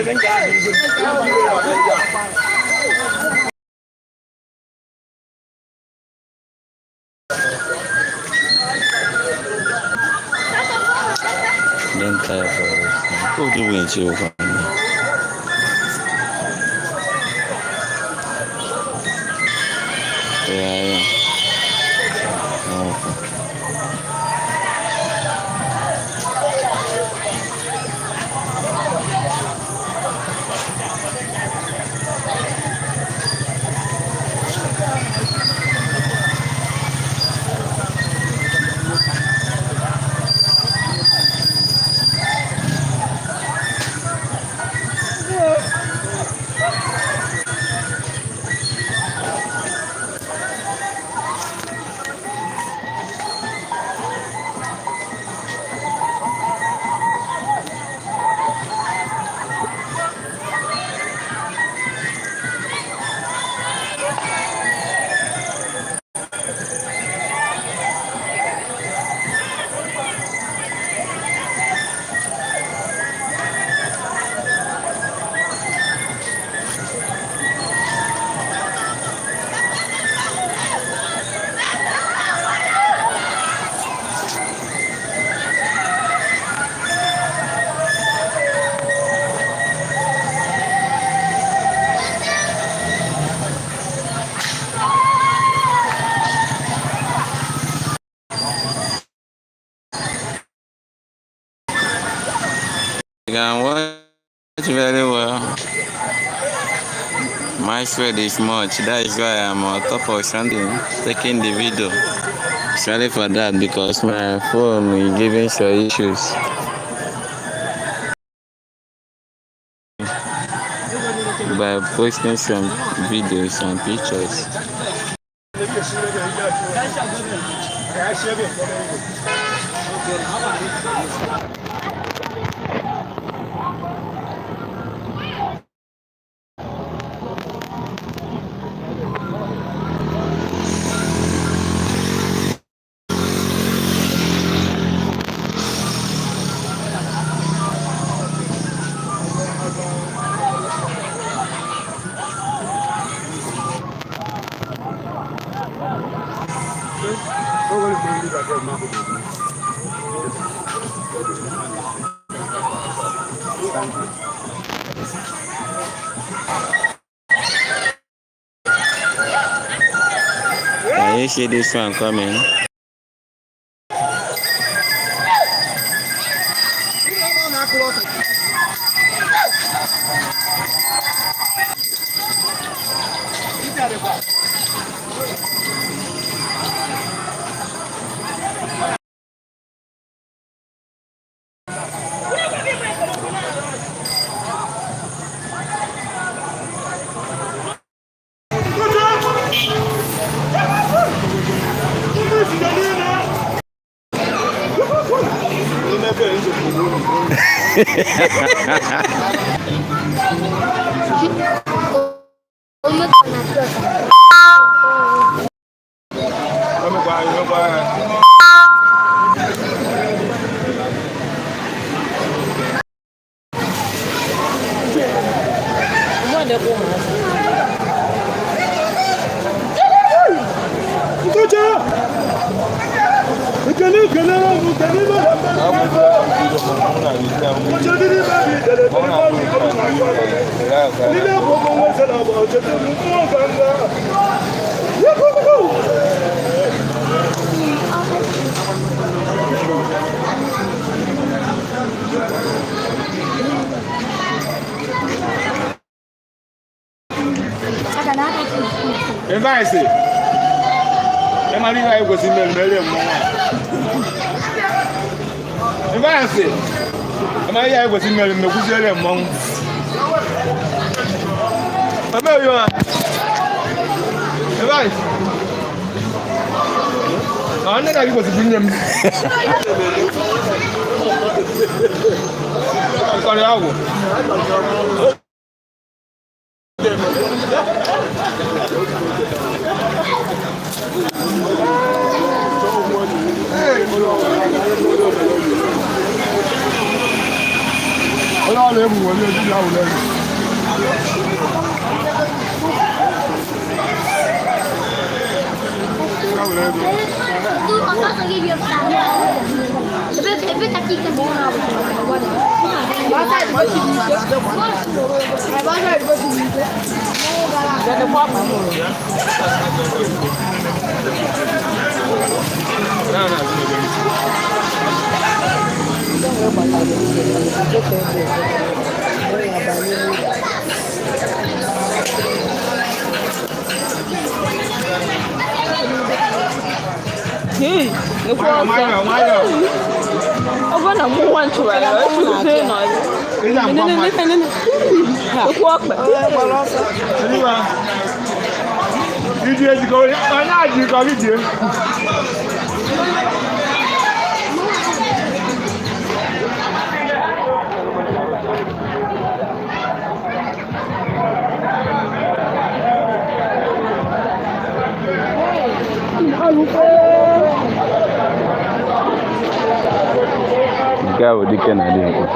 Don't tire for this. Go do it, you. Yeah. Okay. You can watch very well. My sweat is much. That is why I'm on top of something taking the video. Sorry for that, because my phone is giving some issues by posting some videos and pictures. Can you see this one coming? Ọ bụrụ na mụ nwa nchụwara, ọ chụzie nọ. Okwu ọkpa. Nke a bụ dike na dimkpa.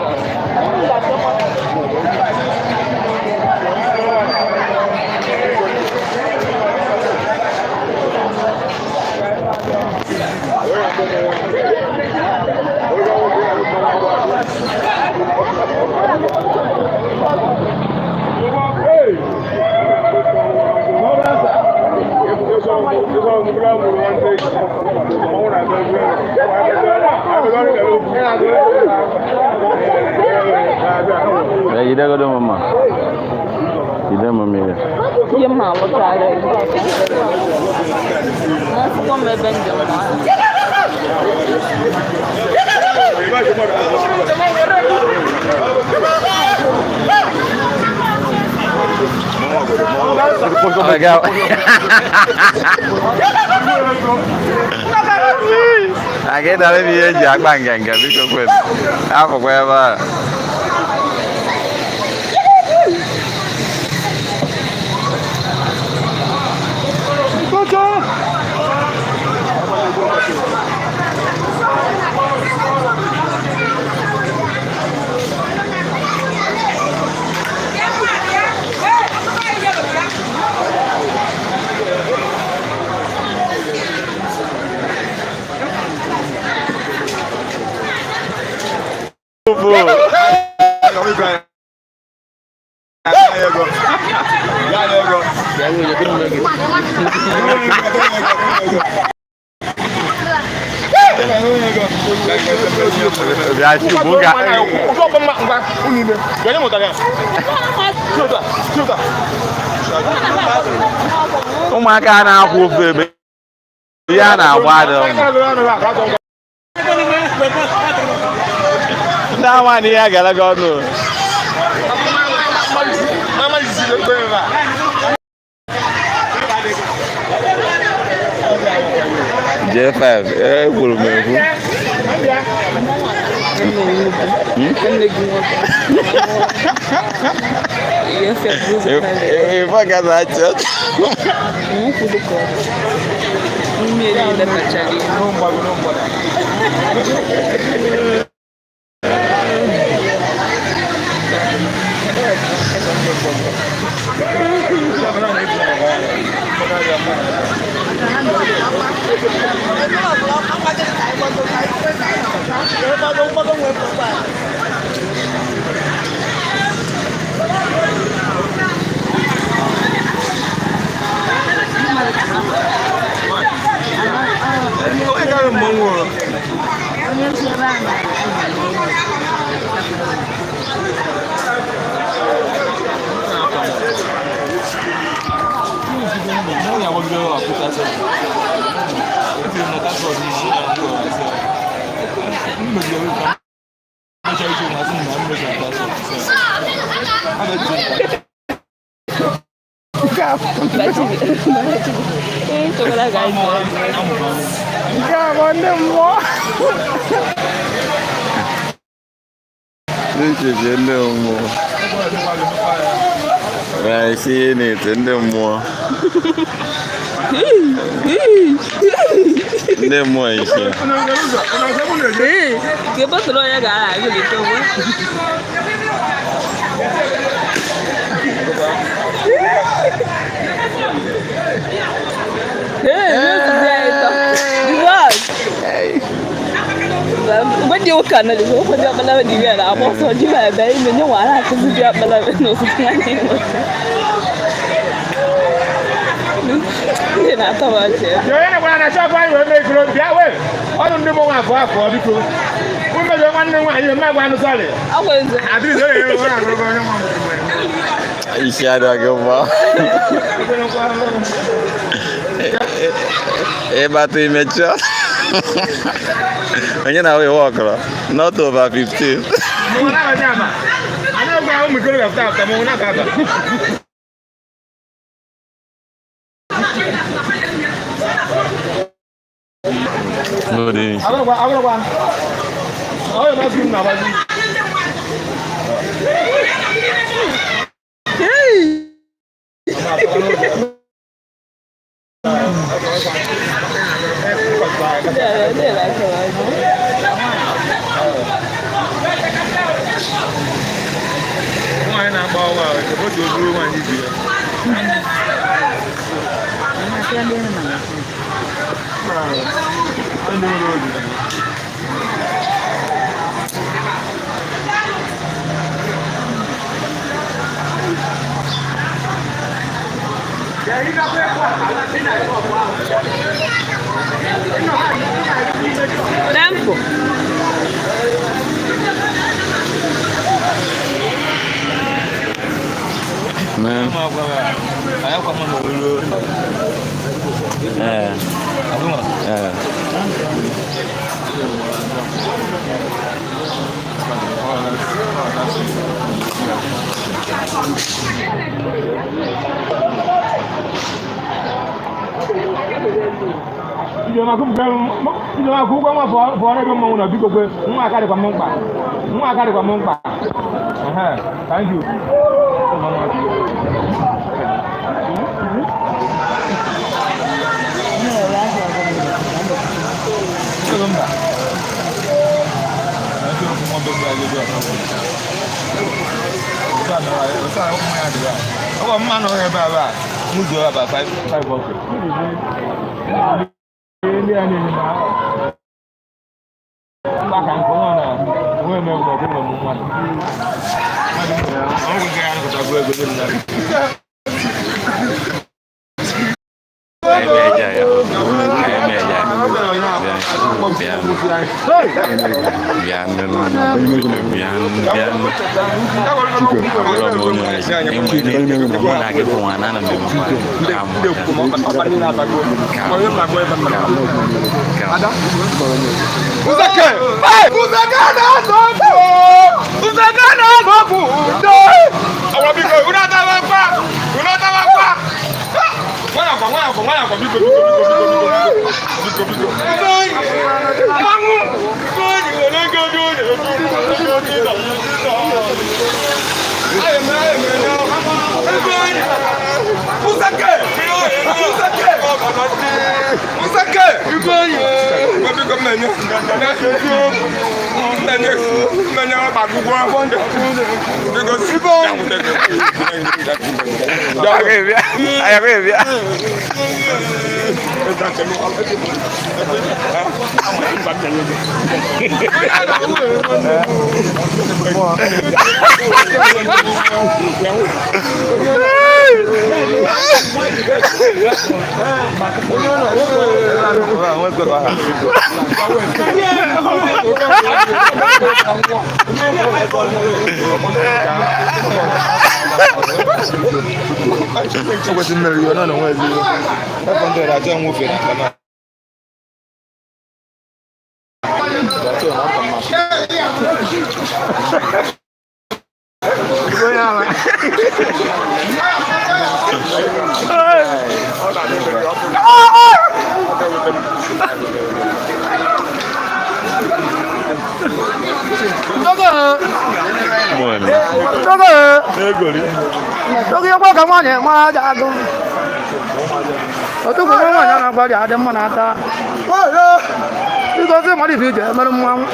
Ee, jidegodo m mma. Jide m mmiri. Ihe m aghọtara ya. Akwụkwọ m ebe njem ahụ. Aga ịdara m ihe eji akpa nganga, biko kwe afọkwa ebe a. Bịa chukwu ga. Ụmụaka a na-akwụ ofe ebe ihe a na-agba adị ndị ama na ihe agara gị ọnụ. J5 ekwuru m ekwu. Nne gị nwoke. Ihe fepụrụ ụzọ Ife gaza achị ọchị. Nkwụ dịka ọ bụ. Mmiri niile kachara ihu. Nke a bụ ndị mmụọ. N'echiche ndị mmụọ. Na isi ihe na-ete ndị mmụọ. Ndị mmụọ isi. Nke bọtụlụ onye ga-ara agụ gị tọgbọ. Mgbe dị ụka na lezi ụfọdụ ọkpala dị ya na agba ọsọ ji ma ebe ime nye nwara akụzi dị ọkpala n'ụtụtụ nwanne ya nwoke. Ndị na-atọ m ọchị. Onye na-gwara na chọpụ anyị wee mee ikoro bịa wee ọnụ ndị bụ nwa afọ afọ biko mmejọ nwanne nwaanyị ihe mmagwa anụ sọrị Akwa eze. adịghị onye onye agụrụ onye nwa Isi adịghị mma. Ịbata imechi onye na wee wọkọrọ not over 15. mụ na-abanye aba anaghị agwa ụmụ ikorobịa pụta apụta mụ na-aba aba. Good evening. Agụrụgwa agụrụgwa onye na-asị m na-agbazi. Ndị na-atọ m ọchị. Nwaanyị na-agba ọwa otu oburu nwaanyị ibe ya. Ndị nwere obi. Tempo. Man. Eh. Eh. Ijeọma kwụkwọ nwa fọrọ ebe mmanwụ nọ biko kwe nwa aka dịkwa m mkpa, nwa aka dịkwa m mkpa. Ehe, thank you. Ọgwọ mmanụ ebe a mụ zuo about five five buckets. Ndị a na-enye m mba ka nke nwa na onwe m egwu ọbụla m mmadụ. Mmadụ nwere ọgwụ nke ya nụkọta gụọ ego dị m na. Bịa bịa bịa bịa abụrụ m onye mụ na gị bụ nwa na ana m emekwa ka mụta Uzake! Uzake na-azọpụ! Uzake na-azọpụ! Ọwa biko, unu atawa mkpa! Unu atawa mkpa! Nwayọ kwa, nwayọ kwa, nwayọ kwa, biko, biko, biko, biko, biko, biko, biko. Mmanwụ! Uzake! Uzake! Uzake! Biko, mmenye, mmenye, mmenye agbagwụgwọ. Biko, Bịa. Ekwesị mmeri ọ nọ n'onwe ezi 500 achọ nwụfe na akpa. Oge ekwe ka nwaanyị mara aja agụ. Otu kwuru nwaanyị na-agba dị adị mma na-ata. Biko sị mmadụ ife ije mere mmanwụ.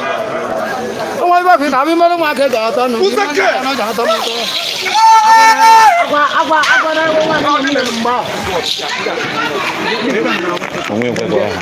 O Nwa ibe fi na abi mmadụ nwa ka ga-atọ nụ. Uzeke! Ga-atọ m ụtọ. Agwa agwa agwa na nwa nwa nne m mgbe ahụ. Onwe ekwego ọha.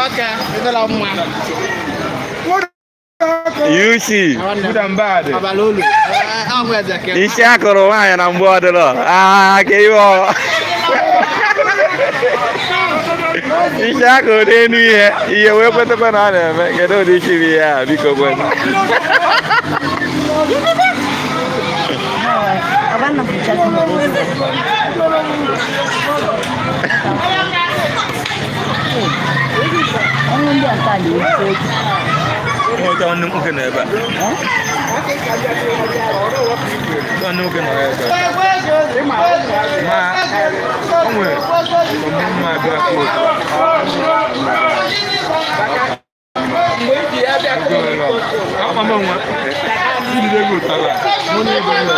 Oke, ịdọla mma. You see, Abalị olu. Ọ bụ eze ka. isi akụrụ nwaanyị na mgbe ọdịlọ. Ah, ka iwe ọ. Isi akụrụ n'elu ihe, ihe wee kwetekwa na ọ na-eme. Kedu ụdị isi bụ ihe a, biko kwe. Nwanne m nwoke nọ ebe a. Nwanne m nwoke nọ ebe a. Ma o nwere ọmụmụ abịa Ama m nwa. Ndị ego ụtara.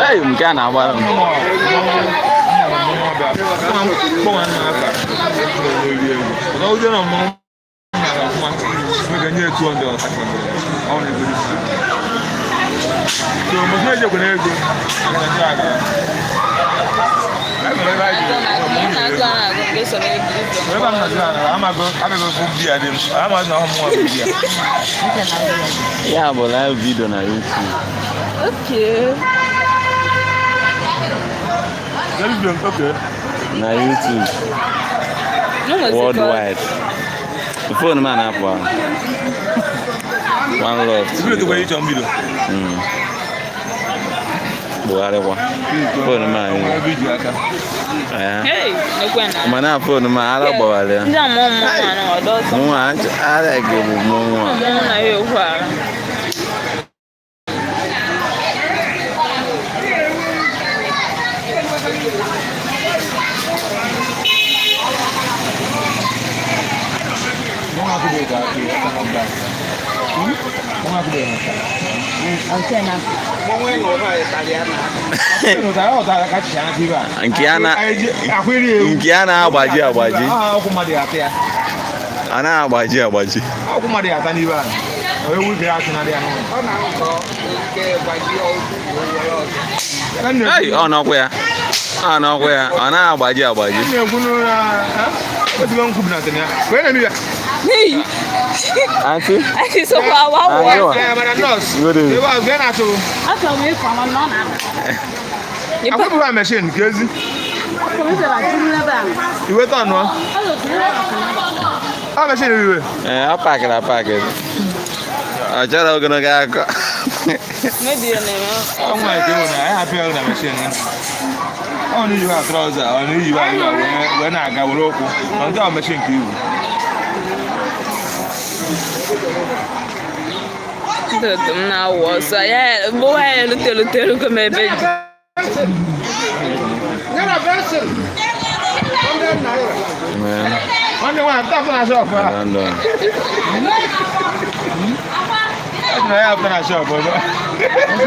Ei, nke a na-agbara m. Ihe na-agụ a na-agụ nke so na-ebu ụzọ. Ya bụ live video na YouTube. Okay. Na YouTube. No nwezi ka ọ- Worldwide. Phone m a na-apụ ahụ. One love. Bugharịkwa. Phone m a. Eh. Hey, nekwe na. Mana phone m a, ara gbawara ya. Ndị amụọ mmụọ na ọdọ ọsọ. Nwa ara ga-egbu m nwa. Mmụọ na ya ekwu ara. Nke a na nke a na-agbaji agbaji. Ọkwụ mmadụ ya ata ya. A na-agbaji agbaji. Ọkwụ mmadụ ya ata n'ibe a. Ewu bịara achụ na ya n'ụlọ. Ei, ọ nọkwa ya. Ọ nọkwa ya. Ọ na-agbaji agbaji. Na-ekwu n'ụra otigo nkwụ bi na ntị ya. Wee na-eme ya. Hey, Aunty? anyị sokwa awa Ah, awụ. Ya mara nọọsụ. Good evening. Ebe a na-achụ. Afọ m ịkwa ma nọ na. Akwụpụ ha mechin ka ezi. Iwe tọnụ. Ọ mechin iwe. Ee, ọ pakịrị apakị. Ọ chọrọ ogologo akọ. Mebi ya na-eme. Ọ nwere ka ịhụ na ya hapụ ya na mechin. Ọ na-eyi ha trọza, ọ na-eyi ha iwe wee na-aga were ụkwụ. Ma nke a mechin ka iwu. Ndị otu m na-awụ ọsọ. Ya mgbe ya erute erute erugo m ebe ji. Nwanne nwaanyị pụta afọ na shọpụ a. London. Ọ sị na ya apụta na shọpụ ọzọ.